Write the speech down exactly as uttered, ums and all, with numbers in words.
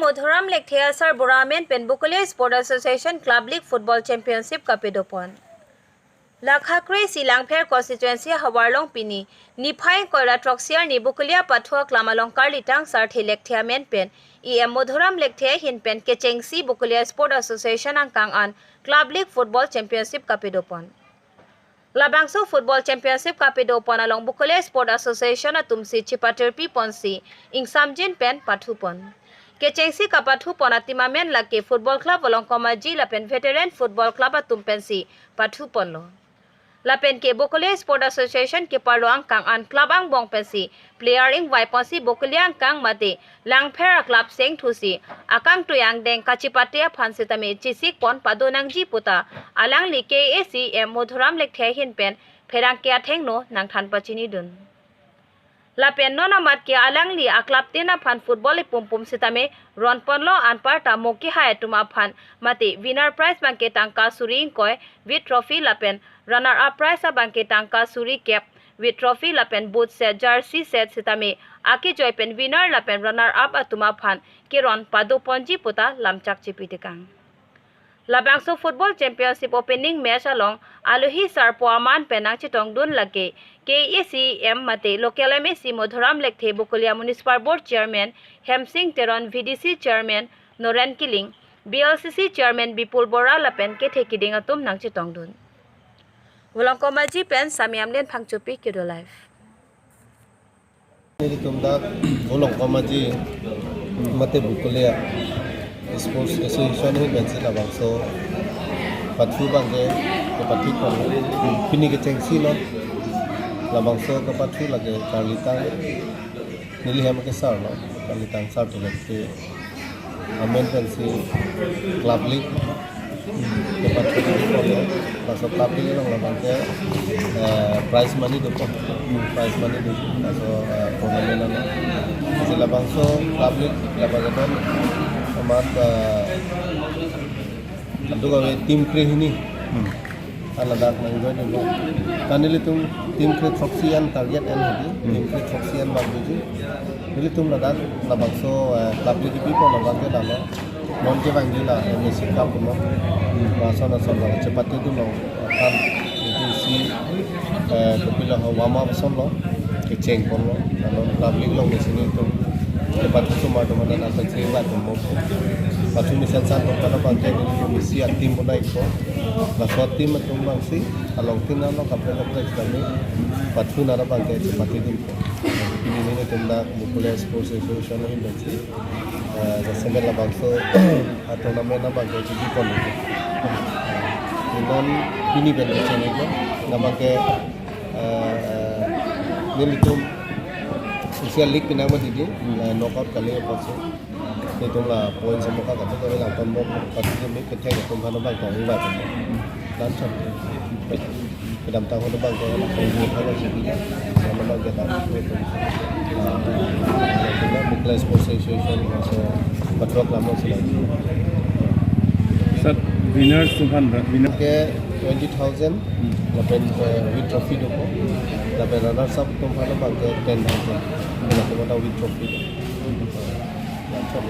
Madhuram Lekthe asarbura amen pen Bokolia Sport Association Club League Football Championship kapedopon. Lakha kre-isi Langpher constituency havarlong pini niphai koira throksi arni Bokolia pathu aklam along karlitang Sarthe Lekthe amen pen E M Madhuram Lekthe ahin pen kechengsi Bokolia Sport Association angkang an Club League Football Championship kapedopon. Labangso Football Championship kapedopon along Bokolia Sport Association atumsi chipatirpi ponsi ingsamjin pen pathupon. Kechengsi kapathupon atim amen lake Football Club Volongkom Aji lapen Veteran Football Club atum pensi pathuponlo. Lapen ke Bokolia Sport Association keparlo angkang an club angbong pensi player ingvai ponsi Bokolia angkang mate Langpher a-club sengthusi akangtui angdeng kachipate aphan sitame chisikpon padonangji puta alangli K A C M Madhuram Lekthe ahin pen pherangke athengno nangthan pachinidun. Lapen non amat ke alangli a-club tin aphan football ipumpum sitame ronponlo, anparta mo kehai atum aphan mate winner prize abangke tangka suri ingkoi with trophy lapen runner up prize abangke tangka suri kep with trophy lapen boot set, jersey set sitame akejoi pen winner lapen runner up atum aphan keron padoponji puta lamchak chipitekang. Labangso Football Championship opening match along alohi sarpo aman pen nangchetongdun lake K A C M mate local M A C Madhuram Lekthe, Bokolia Municipal Board Chairman Hemsing Teron, V D C Chairman Noren Killing, B L C C Chairman Bipul Bora lapen kethe kiding atum nangchetongdun. Volongkom Aji pen Sami Amlen Phangchopi, Kedo Live. Nelitum dak Volongkom Aji mate Bokolia Sports Association ahin pensi labangso pathu abangke kepathupon. Pini kechengsi lo, labangso kepathu lake karlitang neli hem kesarlo, karlitang Sarthe Lekthe amen pensi Club League kepathu ponlo. Laso Club League along labangke, eh, prize money dopo. Prize money do. Laso, eh, tournament ano. Lasi labangso Club League labangke non amat, eh, aduk ave team kre-hini. Hmm. An ladak nang-join dunlo. Kan nelitum team kre-throksi an target an hedi. Hmm. Team kre-throksi an bang biji. Nelitum ladak labangso, eh, Club League kepipon labangke lalo. Non kevangji la M A C Cup lo. Hmm. Lason ason lo chepatedunlo. Kan itu si, eh, kopilo ho warm up ason lo. Kechengponlo. Lanon Club League along mesi nelitum kepathu osomar atum anan akan sering la atum mo. Pathu mesen san atum aphan abangke nelitum isi a-team bonai-ikpo. Laso a-team atum abangsi along tin along kaprek kaprek kami pathu nara abangke chepatedunpo. Pini nelitum dak Bokolia Sports Association ahin pensi, eh, jasemet labangso a-tournament abangke chepipon. Inon pini pen kecheng-iklo, labangke, eh, nelitum isi a-league pinang mati di, Hmm. eh, knockout kali apotsi. Nelitum la points amoka katu kami langton mo, pati kami kethek atum aphan abang tong ba. Dan sam. Kedamtang ahut abangke, kedamtang ahut abangke, kedamtang ahut abangke, ah, Bokolia Sports Association, laso pathu aklam along si lagi. Sir, winners atum aphan, winner ke twenty thousand, Hmm. lapen, eh, with trophy dopo, lapen runners up atum aphan abangke ten thousand, lapen with trophy. Dan sam.